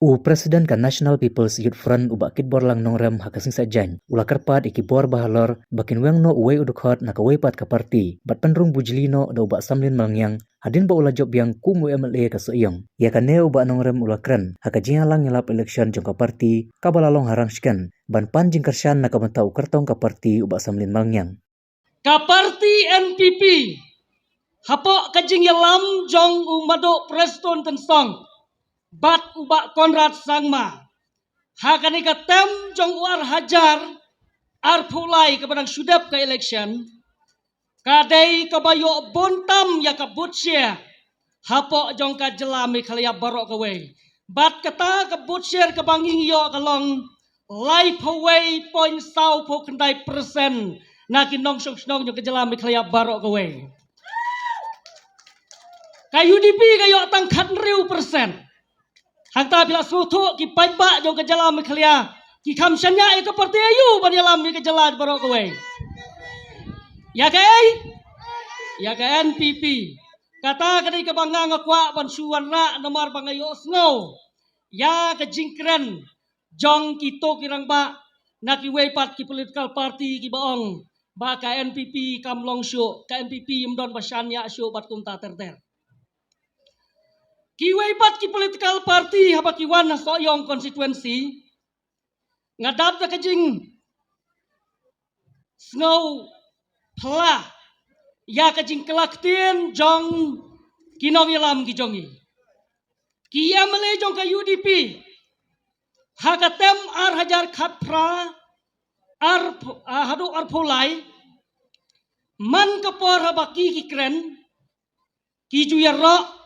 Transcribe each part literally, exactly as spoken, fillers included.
U President ka National People's Youth Front u Bah Kitborlang Nongrem ha ka sngi Saitjaiñ u la kyrpad ïa ki bor ba halor ba kin weng noh uwei u dkhot na kawei pat ka party bad pynrung bujli noh da u Bah Samlin Malngiang hadien ba u la jop biang kum u M L A ka Sohiong. Ïa kane u Bah Nongrem u la kren ha ka jingïalang ïalap election jong ka party kaba la long ha Rangshken ban pan jingkyrshan na ka bynta u kyrtong ka party u Bah Samlin Malngiang. Ka party N P P hapoh ka jingïalam jong u Maduh Prestone Tynsong bad u Bah Conrad Sangma ha kane ka term jong u ar hajar arphew lai kaba dang shu dep ka election, ka dei kaba ïoh bun tam ïa ka vote share hapoh jong ka jylla Meghalaya baroh kawei. Bad kata ka vote share kaba ngi ïoh ka long laiphew wei point sawphew khyndai percent na ki nongshong shnong jong ka jylla Meghalaya baroh kawei. Ka U D P ka ïoh tang khathynriew percent. Hangta phi la sngewthuh ki paidbah jong ka jylla Meghalaya ki kham shaniah ïa ka party aïu ban ïalam ïa ka jylla baroh kawei. Ïa kaei? Ïa ka N P P. Kata ka dei kaba nga nga kwah ban shu wanrah namar ba nga ïohsngew ïa ka jingkren jong kito ki rangbah na kiwei pat ki political party kiba ong ba ka N P P kam long shuh, ka N P P ym don ba shaniah shuh bad kumta ter ter. Kiwei pat ki political party haba ki wan ha Sohiong constituency, nga dap da ka jingsngew phla ïa ka jingkylla ktien jong ki nongïalam ki jong ngi. Ki M L A jong ka U D P ha ka term ar hajar khatphra ar, ah, haduh arphew lai, man ka por haba ki ki kren, ki ju ïaroh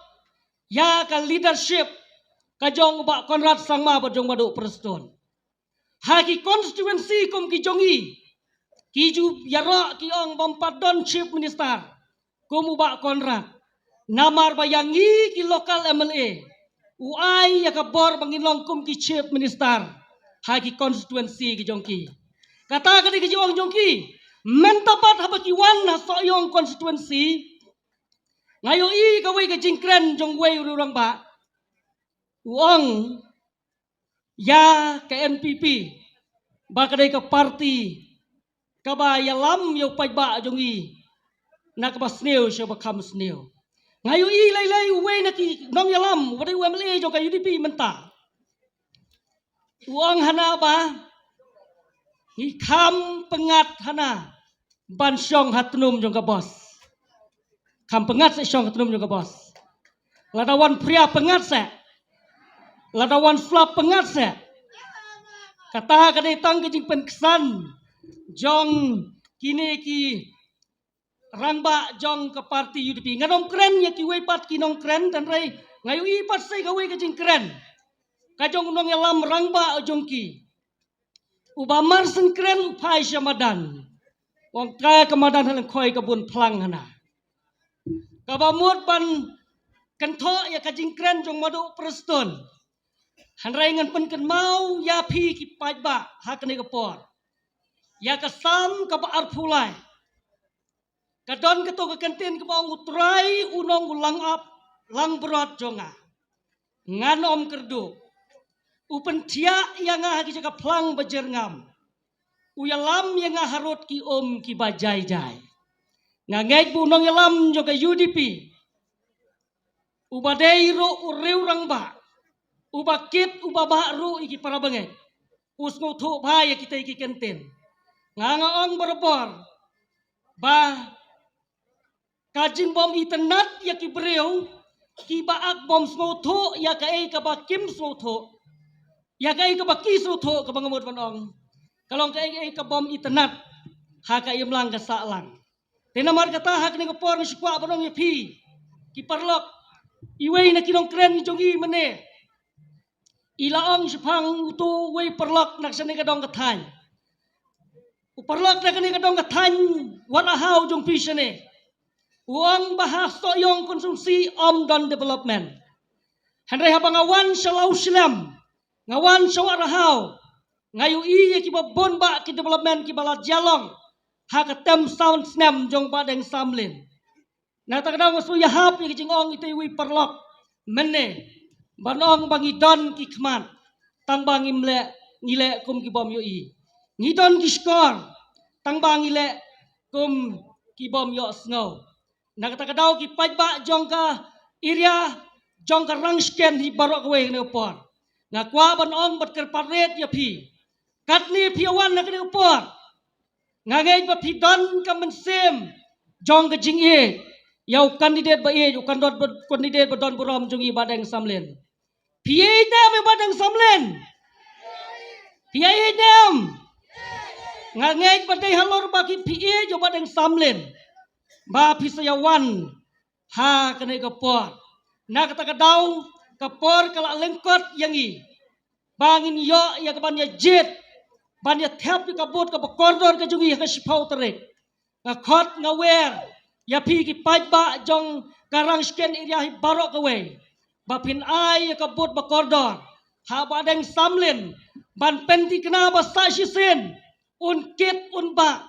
ïa ka leadership ka jong u Bah Conrad Sangma bad jong Maduh Prestone. Ha ki constituency kum ki jong ngi, ki ju ïaroh ki ong bym pat don chief minister kum u Bah Conrad. Namar ba ïa ngi ki local M L A u ai ïa ka bor ba ngin long kum ki chief minister ha ki constituency ki jong ki. Kata ka dei ka jingong jong ki. Mynta pat haba ki wan ha Sohiong constituency, nga ïohi kawei ka jingkren jong uwei u rangbah u ong ïa ka N P P ba ka dei ka party kaba ïalam ïa u paidbah jong ngi na kaba sniew sha ba kham sniew. Nga ïohi lei lei uwei na ki nongïalam uba dei u M L A jong ka U D P mynta u ong hana ba ngi kham pyngngad hana ban shong ha tnum jong ka bos. Kham pyngngad seh shong ha tnum jong ka bos. Lada wan phria pyngngad seh. Lada wan slap pyngngad seh. Kata ka dei tang ka jingpynksan jong kine ki rangbah jong ka party U D P. Ngan ym kren ïa kiwei pat ki nongkren, hynrei nga ïohi pat sei kawei ka jingkren ka jong u nongïalam rangbah jong ki. U Bah Marsing Kren u phai sha madan. U ong ka madan ha Lyngkhoi ka bun phlang hana. Kaba mut ban kynthoh ïa ka jingkren jong Maduh Prestone, hynrei ngan pynkynmaw ïa phi ki paidbah ha kane ka por ïa ka Salm kaba arphew lai. Ka don kato ka kyntien kaba ong, U Trai u nong u langap langbrot jong nga, ngan ym kyrduh. U pynthiah ïa nga ha ki jaka phlang ba jyrngam. U ïalam ïa nga harud ki um kiba jai jai. Nga ngeit ba u nongïalam jong ka U D P, uba dei ruh u riew rangbah, uba kit uba bah ruh ïa ki para bangeit, u sngewthuh bha ïa kitei ki kyntien. Nga nga ong barabor ba ka jingbym itynnad ïa ki briew kiba ak bym sngewthuh ïa kaei kaba kim sngewthuh, ïa kaei kaba ki sngewthuh, kaba nga mut ban ong ka long kaei kaei kabym itynnad ha ka imlang ka sahlang. Te namar kata ha kane ka por nga shu kwah ban ong ïa phi ki paralok, iwei na ki nongkren jong ngi mynne i la ong shaphang uto uwei paralok na kane ka dong ka thaiñ. U paralok na kane ka dong ka thaiñ Wad Ahaw jong phi shane u ong ba ha Sohiong constituency ym don development. Hynrei haba nga wan sha Lawshlem, nga wan sha Wad Ahaw, nga ïohi ïa kiba bun bah ki development kiba la jia long ha ka term saw snem jong Bah Deng Samlin. Na kata ka daw nga shu ïahap ïa ka jingong ïa itei iwei paralok mynne. ban ong ba ngi don ki khmat tang ba ngim leh, ngi leh kum ki bym ïohi. Ngi don ki shkor tang ba ngi leh kum ki bym ïohsngew. Na kata ka daw ki paidbah jong ka area jong ka Rangshken hi baroh kawei kane ka por, nga kwah ban ong bad kyrpad rit ïa phi. Katne phi ïa wan ha kane ka por, nga ngeit ba phi don ka mynsiem jong ka jingïeit ïa u candidate ba ïeit, u candidate ba, candidate ba don burom jong ngi, Bah Deng Samlin. Phi ïeit ne em ïa u Bah Deng Samlin? Phi ïeit ne em? Nga ngeit ba dei halor ba ki phi ïeit ïa u Bah Deng Samlin ba phi sa ïa wan ha kane ka por. Na kata ka daw ka por ka la lyngkot ïa ngi ba ngin ïoh ïa ka ban ïa jied, ban ïa thep ïa ka vote kaba kordor ka jong ngi ha ka shiphew tarik. Nga khot nga wer ïa phi ki paidbah jong ka Rangshken area hi baroh kawei ba phin ai ïa ka vote ba kordor ha Bah Deng Samlin ban pynthikna ba sah shisien un kit un bah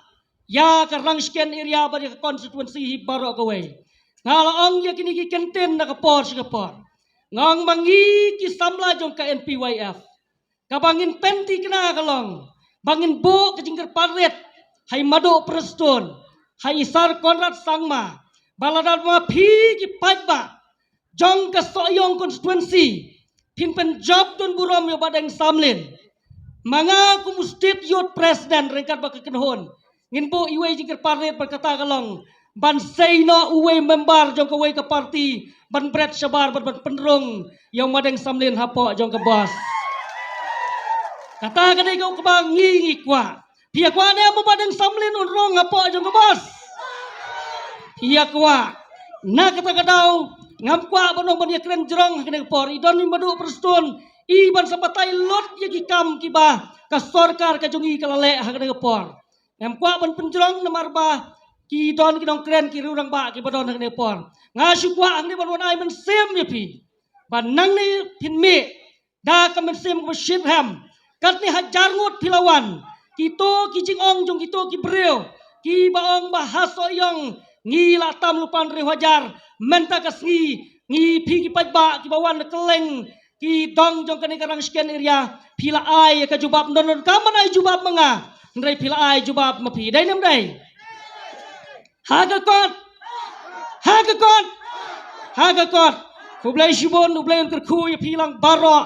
ïa ka Rangshken area bad ïa ka constituency hi baroh kawei. Nga la ong ïa kine ki kyntien na ka por sha ka por. Nga ong ba ngi ki samla jong ka N P Y F, kaba ngin pynthikna ka long ba ngin buh ka jingkyrpad rit ha i Maduh Prestone, ha i Sir Conrad Sangma, ba lada ma phi ki paidbah jong ka Sohiong constituency phin pynjop don burom ïa u Bah Deng Samlin, ma nga kum u State Youth President ryngkat bad ka kynhun ngin buh iwei i jingkyrpad rit bad kata ka long ban sei noh uwei u member jong kawei ka party ban bret shabar bad ban pynrung ïa u Bah Deng Samlin hapoh jong ka bos. Kata ka dei kaba ngi ngi kwah. Phi ïa kwah ne em ba u Bah Deng Samlin un rung hapoh jong ka bos? Phi ïa kwah. Na kata ka daw ngam kwah ban ong ban ïa kren jrong ha kane ka por. I don i Maduh Prestone i ban sa batai lut ïa ki kam kiba ka sorkar ka jong i ka la leh ha kane ka por. Ngam kwah ban pynjrong namar ba ki don ki nongkren ki rangbah kiba don ha kane ka por. Nga shu kwah hangne ban wan ai mynsiem ïa phi ba nangne phin mih da ka mynsiem kaba shitrhem. Katne hajar ngut phi la wan, kito ki jingong jong kito ki briew kiba ong ba ha Sohiong ngi la tam lypa hynriew hajar. Mynta ka sngi ngi phi ki paidbah kiba wan na kylleng ki dong jong kane ka Rangshken area, phi la ai ka jubab. Don don kam ban ai jubab ma nga, hynrei phi la ai jubab ma phi. Dei ne em dei? Ha ka kot, ha ka kot, ha ka kot. Khublei shibun, U Blei un kyrkhu ïa phi lang baroh.